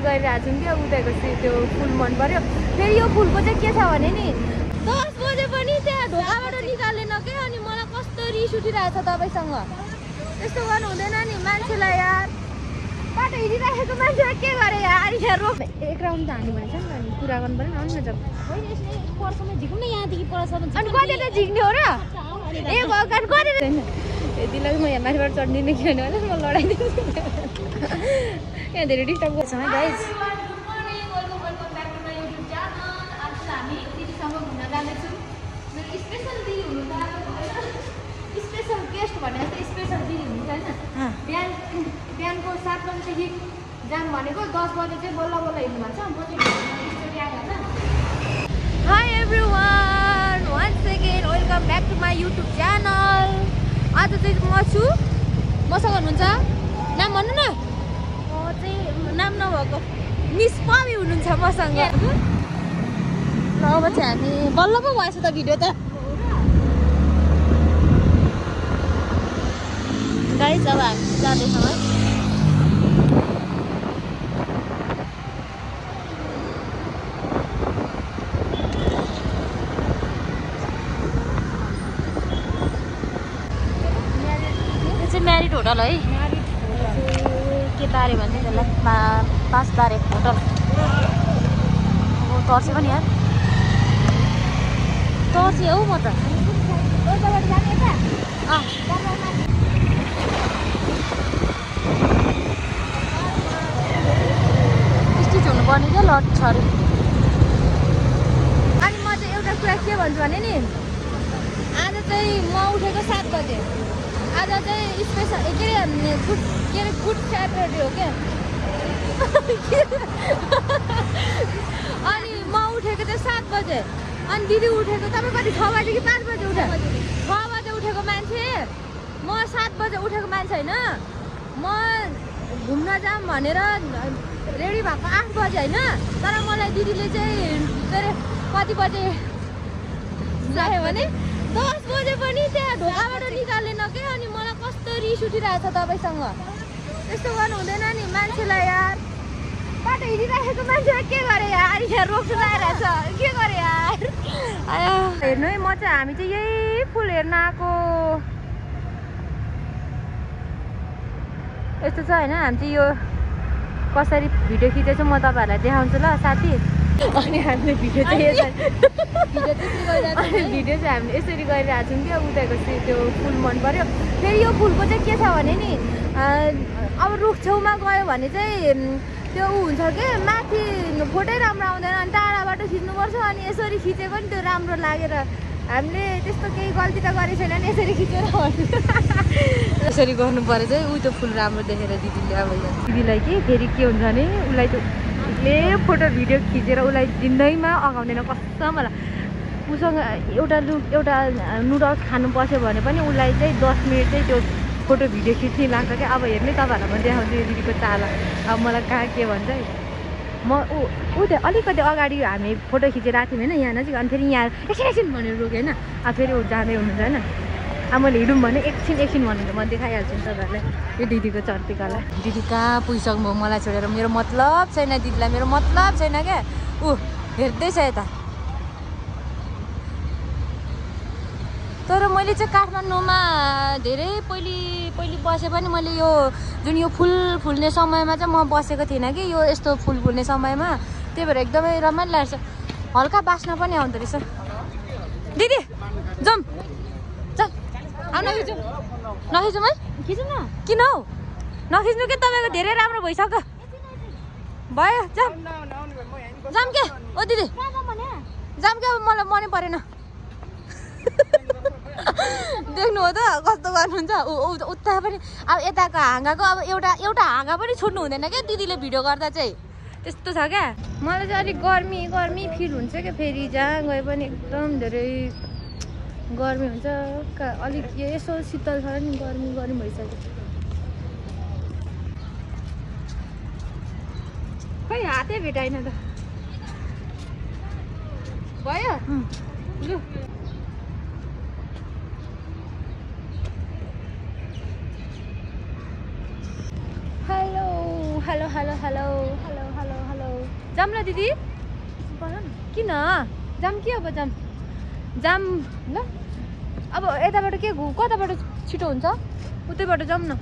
गरिरहेको छौँ क्या उतैको त्यो फुल मन पर्यो फेरि यो फुलको चाहिँ के छ भने नि 10 बजे पनि त्यहाँ ढोकाबाट निकालेन क्या अनि मलाई कस्तो रिस उठिरहेको छ तपाईँसँग त्यस्तो गर्नु हुँदैन नि मान्छेलाई यार बाटो हिँडिराखेको मान्छेलाई के गरे यार यहाँ रोक एक राउन्ड त हान्नु भन्छ नि त अनि कुरा गर्नु पर्यो न जब परसम्म झिक्नु न यहाँदेखि परसम्म अनि कति त झिक्ने हो र ए भगवान् कति छैन यतिलाई म यहाँ माथिबाट चढ्दिनँ किनभने होला म लडाइदिन्छु यहाँ धेरै डिस्टर्ब गर्छ है गाइज स्पेसल गेस्ट भनेर चाहिँ स्पेसल दिदी हुनुहुन्छ होइन बिहानको 7 बजेदेखि जाम भनेको 10 बजे चाहिँ बल्ल बल्ल हिँड्नु भएको छ म चाहिँ hi everyone once again welcome back to my YouTube channel आज चाहिँ म छु मसँग हुनुहुन्छ नाम भन्नु न चाहिँ नाम नभएको मिस पमी हुनुहुन्छ मसँग ल अब चाहिँ हामी बल्ल पो भएछ त भिडियो त गाइस अब हामी जाँदैछौँ है म्यारिड होटल है के तारे भन्ने त्यसलाई 5 तारे होटल तर्से पनि यार तर्से हौ म त स्टिच हुनुपर्ने क्या लट छ अरे अनि म चाहिँ एउटा कुरा के भन्छु भने नि आज चाहिँ म उठेको 7 बजे आज चाहिँ स्पेसल के अरे गुड स्याटरडे हो क्या अनि म उठेको चाहिँ 7 बजे अनि दिदी उठेको तपाईँ कति 6 बजे कि 5 बजे उठ्यो 6 बजे उठेको मान्छे म 7 बजे उठेको मान्छे होइन म घुम्न जाऊँ भनेर रेडी भएको 8 बजे होइन तर मलाई दिदीले चाहिँ के अरे कति बजे जायो भने 10 बजे पनि त्यहाँ ढोकाबाट निकालेन क्या अनि मलाई कस्तो रिस उठिरहेको छ तपाईँसँग त्यस्तो गर्नु हुँदैन नि मान्छेलाई यार बाटो हिँडिराखेको मान्छेलाई के गरे यार यहाँ रोक्नु लागिरहेछ के गरे यार आयो हेर्नु है म चाहिँ हामी चाहिँ यही फुल हेर्न आएको यस्तो छ होइन हामी चाहिँ यो कसरी भिडियो खिचेछु म तपाईँहरूलाई देखाउँछु ल साथी अनि हामीले भिडियो चाहिँ भिडियो चाहिँ हामीले यसरी गरिरहेको छौँ क्या उतैको त्यो फुल मन पर्यो फेरि यो फुलको चाहिँ के छ भने नि अब रुख छेउमा गयो भने चाहिँ त्यो हुन्छ कि माथि फोटै राम्रो आउँदैन अनि टाढाबाट खिच्नुपर्छ अनि यसरी खिचेको नि त्यो राम्रो लागेर हामीले त्यस्तो केही गल्ती त गरेको छैन नि यसरी खिचेर यसरी गर्नु पऱ्यो चाहिँ ऊ त्यो फुल राम्रो देखेर दिदीले अब दिदीलाई कि फेरि के हुन्छ भने उसलाई त्यो फोटो भिडियो खिचेर उसलाई जिन्दगीमा अगाउँदैन कस्तो मलाई उसँग एउटा नुडल्स खानु पस्यो भने पनि उसलाई चाहिँ 10 मिनट चाहिँ त्यो फोटो भिडियो खिच्ने लाग्छ क्या अब हेर्ने तपाईँहरूलाई म देखाउँछु यो दिदीको चाला अब मलाई कहाँ के भन्छ है म ऊ त्यो अलिकति अगाडि हामी फोटो खिचिरहेको थियौँ होइन यहाँ नजिक अनि फेरि यहाँ एकछिन भनेर रोक्यो होइन अब फेरि ऊ जाँदै हुनुहुन्छ होइन अब मैले हिँडौँ भने एकछिन भनेर म देखाइहाल्छु नि तपाईँहरूलाई यो दिदीको चर्तिकालाई दिदी कहाँ पुगिसक्नु भयो मलाई छोडेर मेरो मतलब छैन दिदीलाई मेरो मतलब छैन क्या ऊ हेर्दैछ यता तर मैले चाहिँ काठमाडौँमा धेरै पहिले बसे पनि मैले यो जुन यो फुल फुल्ने समयमा चाहिँ म बसेको थिइनँ कि यो यस्तो फुल फुल्ने समयमा त्यही भएर एकदमै रमाइलो लाग्छ हल्का बास्ना पनि आउँदो रहेछ दिदी जाउँ नखिचौँ है खिचौँ न किन हौ नखिच्नु के तपाईँको धेरै राम्रो भइसक्यो भयो जाम के ओ दिदी जाम के अब मलाई मनै परेन देख्नु हो त कस्तो गर्नुहुन्छ उता पनि अब यताको हाँगाको अब एउटा हाँगा पनि छुट्नु हुँदैन क्या दिदीले भिडियो गर्दा चाहिँ त्यस्तो छ क्या मलाई चाहिँ अलिक गर्मी फिल हुन्छ क्या फेरि जहाँ गए पनि एकदम धेरै गर्मी हुन्छ अलिक यसो शीतल छ नि गर्मी भइसक्यो खै हातै भेटाइन त भयो लु हेलो जाम ल दिदी किन जाम कि अब जाम जाम ल अब यताबाट के कताबाट छिटो हुन्छ उतैबाट जाउँ न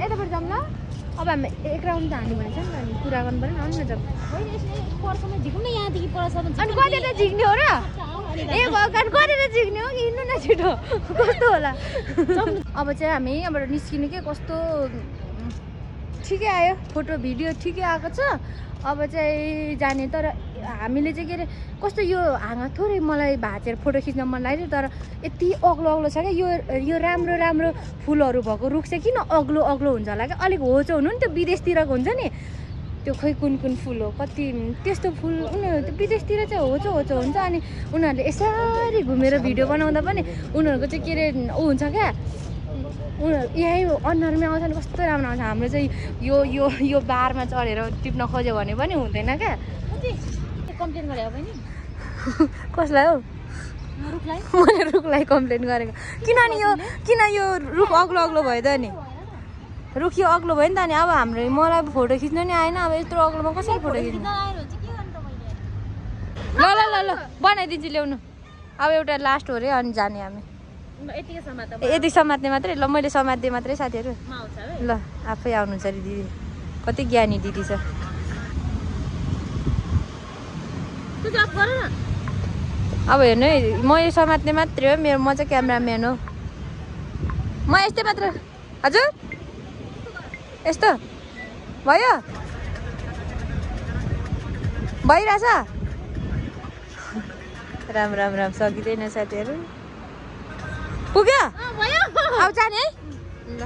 यताबाट जाउँ ल अब हामी एक राउन्ड त हान्नु भनेको छ नि त अनि कुरा गर्नु पऱ्यो नि आउनु न जाउँ होइन यसले परसम्म झिकौँ न यहाँदेखि परसम्म अनि कतिवटा झिक्ने हो र ए भगवान् कतिवटा झिक्ने हो कि हिँड्नु न छिटो कस्तो होला अब चाहिँ हामी यहाँबाट निस्किनु के कस्तो ठिकै आयो फोटो भिडियो ठिकै आएको छ अब चाहिँ जाने तर हामीले चाहिँ के अरे कस्तो यो हाँगा थोरै मलाई भाँचेर फोटो खिच्न मन लाग्यो तर यति अग्लो अग्लो छ क्या यो राम्रो राम्रो फुलहरू भएको रुख चाहिँ किन अग्लो अग्लो हुन्छ होला क्या अलिक होचो हुनु नि त्यो विदेशतिरको हुन्छ नि त्यो खोइ कुन कुन फुल हो कति त्यस्तो फुल उनीहरू त्यो विदेशतिर चाहिँ होचो होचो हुन्छ अनि उनीहरूले यसरी घुमेर भिडियो बनाउँदा पनि उनीहरूको चाहिँ के अरे ऊ हुन्छ क्या उनीहरू यहीँ अनुहारमै आउँछ नि कस्तो राम्रो आउँछ हाम्रो चाहिँ यो यो यो बारमा चढेर टिप्न खोज्यो भने पनि हुँदैन क्या कम्प्लेन गरे हो बहिनी कसलाई हौ मैले रुखलाई कम्प्लेन गरेको किन यो रुख अग्लो अग्लो भयो त नि रुख यो अग्लो भयो नि त अनि अब हाम्रो मलाई फोटो खिच्नु नि आएन अब यत्रो अग्लोमा कसरी फोटो खिच्नु ल ल ल ल बनाइदिन्छु ल्याउनु अब एउटा लास्ट हो रे अनि जाने हामी यति समात्ने मात्रै ल मैले समात्दिएँ मात्रै साथीहरू ल आफै आउनुहुन्छ अरे दिदी कति ज्ञानी दिदी छ अब हेर्नु है म यो समात्ने मात्रै हो म चाहिँ क्यामेराम्यान हो म यस्तै मात्र हजुर यस्तो भयो भइरहेछ राम राम राम सकिँदैन साथीहरू पुग्यो अब जाने है ल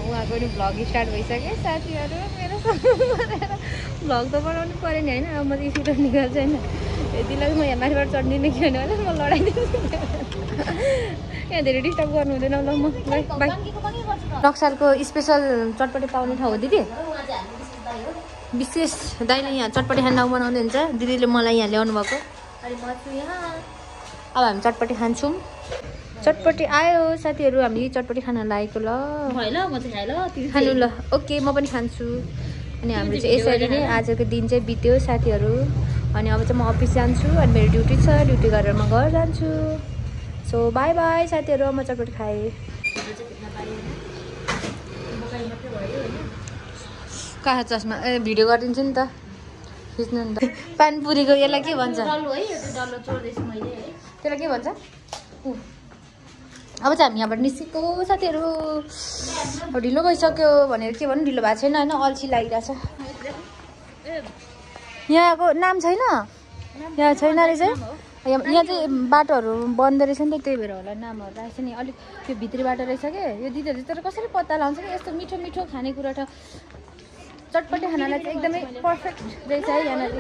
उहाँको नि भ्लग स्टार्ट भइसक्यो साथीहरू मेरो भ्लग त बनाउनु पऱ्यो नि होइन अब म त स्कुटर निकाल्छु होइन यतिलाई म यहाँ माथिबाट चढ्दिनँ किनभने होला म लडाइदिन्छु यहाँ धेरै डिस्टर्ब गर्नु हुँदैन ल म बाई नक्सालको स्पेसल चटपटे पाउने ठाउँ हो दिदी विशेष दाइले यहाँ चटपटे खाना बनाउँदै हुन्छ दिदीले मलाई यहाँ ल्याउनु भएको अनि म छु यहाँ अब हामी चटपटे खान्छौँ चटपटी आयो साथीहरू हामी चटपटी खाना लागेको ल खानु ल ओके म पनि खान्छु अनि हाम्रो चाहिँ यसरी नै आजको दिन चाहिँ बित्यो साथीहरू अनि अब चाहिँ म अफिस जान्छु अनि मेरो ड्युटी छ ड्युटी गरेर म घर जान्छु सो बाई बाई साथीहरू म चटपटी खाएँ कहाँ चस्मा ए भिडियो गरिदिन्छु नि त खिच्नु नि त पानीपुरीको यसलाई के भन्छ त्यसलाई के भन्छ अब चाहिँ हामी यहाँबाट निस्केको साथीहरू ढिलो भइसक्यो भनेर के भन्नु ढिलो भएको छैन होइन अल्छी लागिरहेछ यहाँको नाम छैन यहाँ छैन रहेछ यहाँ चाहिँ बाटोहरू बन्द रहेछ नि त त्यही भएर होला नामहरू राखेको छ नि अलिक त्यो भित्री बाटो रहेछ क्या यो दिदीहरूले तर कसरी पत्ता लगाउँछ कि यस्तो मिठो मिठो खानेकुरा त चटपटे खानालाई चाहिँ एकदमै पर्फेक्ट रहेछ है यहाँनिर